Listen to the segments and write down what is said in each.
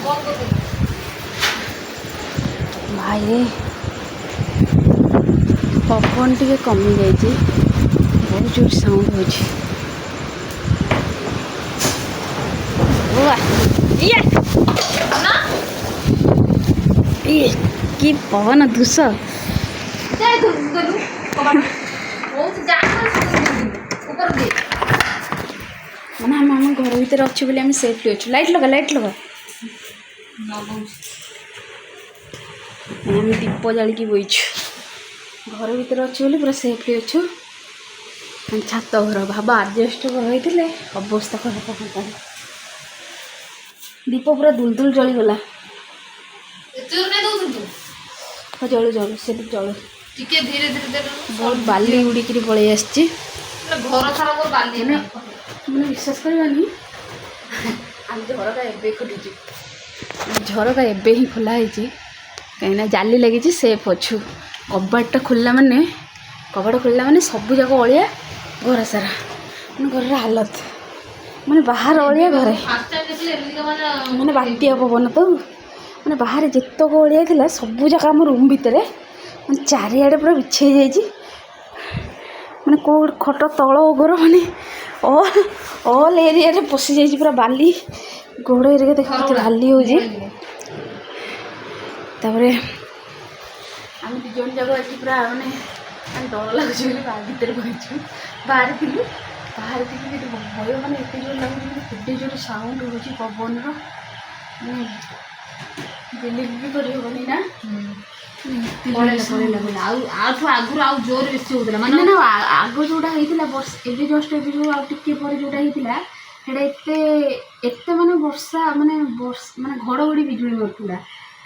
ବନ୍ଦ କରିଦେ। ଭାଇରେ, ପବନ ଟିକେ କମିଯାଇଛି, ବହୁତ ଜୋର ସାଉଣ୍ଡ ହେଉଛି। ଇଏ ଇଏ କି ପବନ ଧୂସ। ଯାଇ ଦେଲୁ କବାଟ ବହୁତ ଯା ଉପର ଦେ। ମାନେ ଆମେ ଆମ ଘର ଭିତରେ ଅଛୁ ବୋଲି ଆମେ ସେଫ୍ଲି ଅଛୁ। ଲାଇଟ୍ ଲଗା, ଲାଇଟ୍ ଲଗା। ଲଗାଉଛି। ମାନେ ଆମେ ଦୀପ ଜାଳିକି ବଇଛୁ। ଘର ଭିତରେ ଅଛୁ ବୋଲି ପୁରା ସେଫ୍ଲି ଅଛୁ। ମାନେ ଛାତ ଘର ଭାବ, ଆଜବେଷ୍ଟ ଘର ହେଇଥିଲେ ଅବସ୍ଥା ଖରାପ ହୁଅନ୍ତାନି। ଦୀପ ପୁରା ଦୁଲ ଦୁଲ ଜଳିଗଲା। ଏତେ ଜୋର କାଇଁ ଦଉଛୁ ତୁ? ହଁ, ଜଳୁ ଜଳୁ, ସେଠି ଜଳୁ। ଟିକେ ଧୀରେ ଧୀରେ ଦେଲୁ। ବହୁତ ବାଲି ଉଡ଼ିକିରି ପଳେଇ ଆସିଛି। ଘର ସାରା ମୋର ବାଲି। ମାନେ ମାନେ ବିଶ୍ୱାସ କରିବନି, ଆମେ ଝରକା ଏବେ ଖୋଲିଛୁ। ଝରକା ଏବେ ହିଁ ଖୋଲା ହେଇଛି, କାହିଁକିନା ଜାଲି ଲାଗିଛି, ସେଫ୍ ଅଛୁ। କବାଟଟା ଖୋଲିଲା ମାନେ, କବାଟ ଖୋଲିଲା ମାନେ ସବୁ ଯାକ ଅଳିଆ ଘର ସାରା। ମାନେ ଘରର ହାଲତ, ମାନେ ବାହାର ଅଳିଆ ଘରେ। ଫାଷ୍ଟ ଟାଇମ୍ ଦେଖିଲେ ଏମିତିକା ମାନେ। ମାନେ ବାତ୍ୟା ପବନ ତ, ମାନେ ବାହାରେ ଯେତକ ଅଳିଆ ଥିଲା ସବୁ ଯାକ ଆମ ରୁମ୍ ଭିତରେ, ମାନେ ଚାରିଆଡ଼େ ପୁରା ବିଛେଇ ଯାଇଛି। ମାନେ କେଉଁ ଖଟ ତଳ ଘର, ମାନେ ଅଲ୍ ଅଲ୍ ଏରିଆରେ ପଶିଯାଇଛି ପୁରା ବାଲି। ଗୋଡ଼ ଏରିଆ ଦେଖ କେତେ ବାଲି ହେଉଛି। ତାପରେ ଆମେ ଦୁଇ ଜଣ ଯାକ ଆଜି ପୁରା ମାନେ ମାନେ ଡର ଲାଗୁଛି ବୋଲି ବାହାର ଭିତରେ ବସିଛୁ। ବାହାରେ ଥିଲୁ, ବାହାରେ ଥିଲୁ କିନ୍ତୁ ଭୟ ମାନେ ଏତେ ଜୋର ଲାଗୁଛି, ମାନେ କେତେ ଜୋର ସାଉଣ୍ଡ ହେଉଛି ପବନର, ମାନେ ବିଲିଭ୍ ବି କରିହେବନି ନା। ମାନେ ଏତେ ଜୋରେ ପଳେଇଲା। sound। ପଳେଇଲା ପଳେଇଲା। ଆଉ ଆଠୁ ଆଗରୁ ଆଉ ଜୋରେ ବେଶୀ ହଉଥିଲା। ନା। ମାନେ ନା, ଆଗ ଯୋଉଟା ହେଇଥିଲା ବର୍ଷ, ଏବେ ଜଷ୍ଟ ଏବେ ଯୋଉ ଆଉ ଟିକେ ପରେ ଯୋଉଟା ହେଇଥିଲା, ସେଇଟା ଏତେ ଏତେ ମାନେ ବର୍ଷା, ମାନେ ବର୍ଷ, ମାନେ ଘଡ଼ଘଡ଼ି ବିଜୁଳି ମାରୁଥିଲା,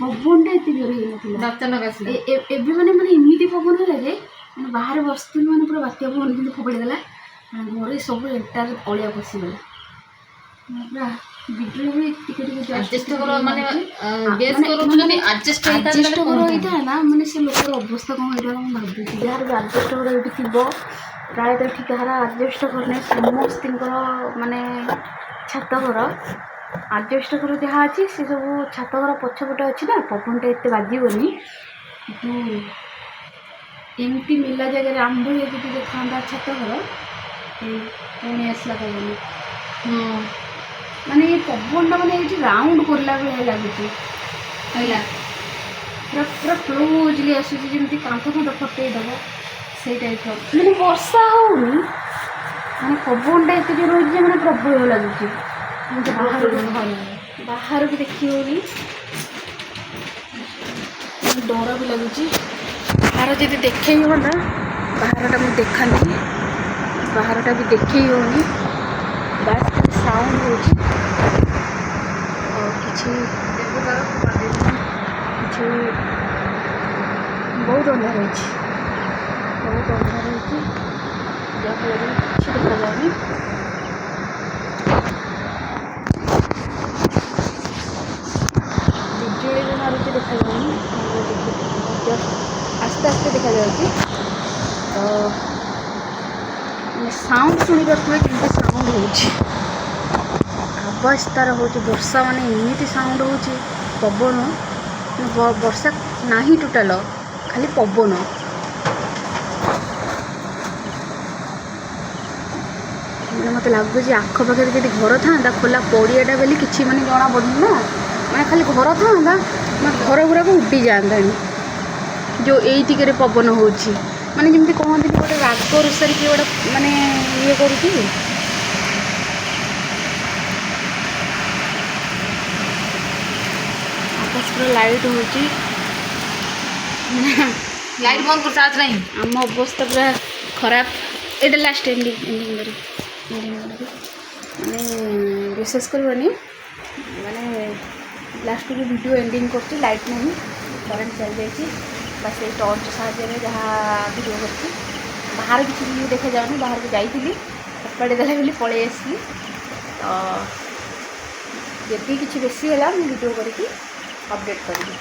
ପବନଟା ଏତେ ଜୋରେ ହେଇନଥିଲା। ଅଚାନକ ଆସିଲା। ଏବେ ମାନେ ମାନେ ଏମିତି ପବନ ହେଲା ଯେ ମାନେ ବାହାରେ ବସିଥିଲୁ, ମାନେ ପୁରା ବାତ୍ୟା ପବନ ଯେମିତି ଫୋପାଡ଼ି ଦେଲା, ମାନେ ଘରେ ସବୁ ଏଣ୍ଟାୟାର ଅଳିଆ ପଶିଗଲା। ମାନେ ପୁରା ବିଜୁଳି ବି ଟିକେ ଟିକେ ଜଷ୍ଟ ଆଜବେଷ୍ଟ ଘର ମାନେ ବେସ୍ ମାନେ କରୁଛୁ ଯଦି ଆଜବେଷ୍ଟ ହେଇଥାନ୍ତା। ଆଜବେଷ୍ଟ ଘର ତାହେଲେ ହେଇଥାନ୍ତା, ମାନେ ସେ ଲୋକର ଅବସ୍ଥା କ'ଣ ହେଇଥାନ୍ତା ମୁଁ ଭାବୁଛି। ଯାହାର ବି ଆଜବେଷ୍ଟ ଘର ଏଇଠି ଥିବ, ପ୍ରାୟତଃ ଏଠି କାହାର ଆଜବେଷ୍ଟ ଘର ନାହିଁ, ସମସ୍ତଙ୍କର ମାନେ ଛାତ ଘର। ଆଜବେଷ୍ଟ ଘର ଯାହା ଅଛି ସେ ସବୁ ଛାତ ଘର ପଛପଟେ ଅଛି ନା, ପବନଟା ଏତେ ବାଜିବନି। କିନ୍ତୁ ଏମିତି ମେଲା ଜାଗାରେ ଆମ ଭଳିଆ ଯଦି ଥାନ୍ତା ଛାତ ଘର। ଏଇ ପୁଣି ଆସିଲା ପବନ। ମାନେ ଏ ପବନଟା ମାନେ ଏଇଠି ରାଉଣ୍ଡ କରିଲା ଭଳିଆ ଲାଗୁଛି। ହେଲା। ପୁରା ପୁରା କ୍ଲୋଜଲି ଆସୁଛି, ଯେମିତି କାନ୍ଥ ଫାନ୍ଥ ଫଟେଇ ଦେବ ସେଇ ଟାଇପ୍ର। ମାନେ ବର୍ଷା ହେଉନି, ମାନେ ପବନଟା ଏତେ ଜୋର ହେଉଛି ଯେ ମାନେ ପୁରା ଭୟ ଲାଗୁଛି। ବାହାରକୁ ବାହାରକୁ ଦେଖି ହେଉନି, ଡର ବି ଲାଗୁଛି। ବାହାର ଯଦି ଦେଖେଇ ହୁଅନ୍ତା, ବାହାରଟା ମୁଁ ଦେଖାନ୍ତି। ବାହାରଟା ବି ଦେଖେଇ ହେଉନି, ବାସ୍ ଖାଲି ସାଉଣ୍ଡ ହେଉଛି ଆଉ କିଛି କିଛି। ବହୁତ ଅନ୍ଧାର ହେଇଛି, ବହୁତ ଅନ୍ଧାର ହେଇଛି, ଯାହାଫଳରେ କିଛି ଦେଖାଯାଉନି। ବିଜୁଳି ବି ମାରୁଛି, ଦେଖାଯାଉନି। ଜଷ୍ଟ ଆସ୍ତେ ଆସ୍ତେ ଦେଖାଯାଉଛି। ତ ମାନେ ସାଉଣ୍ଡ ଶୁଣିପାରୁଥିବେ କେମିତି ସାଉଣ୍ଡ ହେଉଛି, ଆବାଜ ତାର ହେଉଛି ବର୍ଷା, ମାନେ ଏମିତି ସାଉଣ୍ଡ ହେଉଛି ପବନ, ମାନେ ବର୍ଷା ନାହିଁ ଟୋଟାଲ, ଖାଲି ପବନ। ମାନେ ମୋତେ ଲାଗୁଛି ଆଖପାଖରେ ଯଦି ଘର ଥାନ୍ତା, ଖୋଲା ପଡ଼ିଆଟା ବୋଲି କିଛି ମାନେ ଜଣା ପଡ଼ୁନି ନା, ମାନେ ଖାଲି ଘର ଥାନ୍ତା, ମାନେ ଘର ଗୁଡ଼ାକ ଉଡ଼ି ଯାଆନ୍ତାଣି ଯେଉଁ ଏଇତିକରେ ପବନ ହେଉଛି। ମାନେ ଯେମିତି କହନ୍ତିନି, ଗୋଟେ ରାଗ ରୁଷାରେ କିଏ ଗୋଟେ ମାନେ ଇଏ କରୁଛି। ଆକାଶ ପୁରା ଲାଇଟ୍ ହେଉଛି। ଲାଇଟ୍ ବନ୍ଦ କର, ଚାର୍ଜ ନାହିଁ। ଆମ ଅବସ୍ଥା ପୁରା ଖରାପ। ଏଇଟା ଲାଷ୍ଟ ଏଣ୍ଡିଂ, ଏଣ୍ଡିଂ କରିବି, ଏଣ୍ଡିଂ କରିବି। ମାନେ ବିଶ୍ୱାସ କରିବନି, ମାନେ ଲାଷ୍ଟକୁ ଯେଉଁ ଭିଡ଼ିଓ ଏଣ୍ଡିଂ କରୁଛି, ଲାଇଟ୍ ନାହିଁ, କରେଣ୍ଟ ଚାଲିଯାଇଛି। ବା ସେଇ ଟର୍ଚ୍ଚ ସାହାଯ୍ୟରେ ଯାହା ଭିଡ଼ିଓ କରୁଛି। ବାହାରେ କିଛି ବି ଦେଖାଯାଉନି। ବାହାରକୁ ଯାଇଥିଲି, ଫୋପାଡ଼ି ଦେଲା ବୋଲି ପଳେଇ ଆସିଲି। ତ ଯଦି କିଛି ବେଶୀ ହେଲା, ମୁଁ ଭିଡ଼ିଓ କରିକି ଅପଡ଼େଟ୍ କରିବି।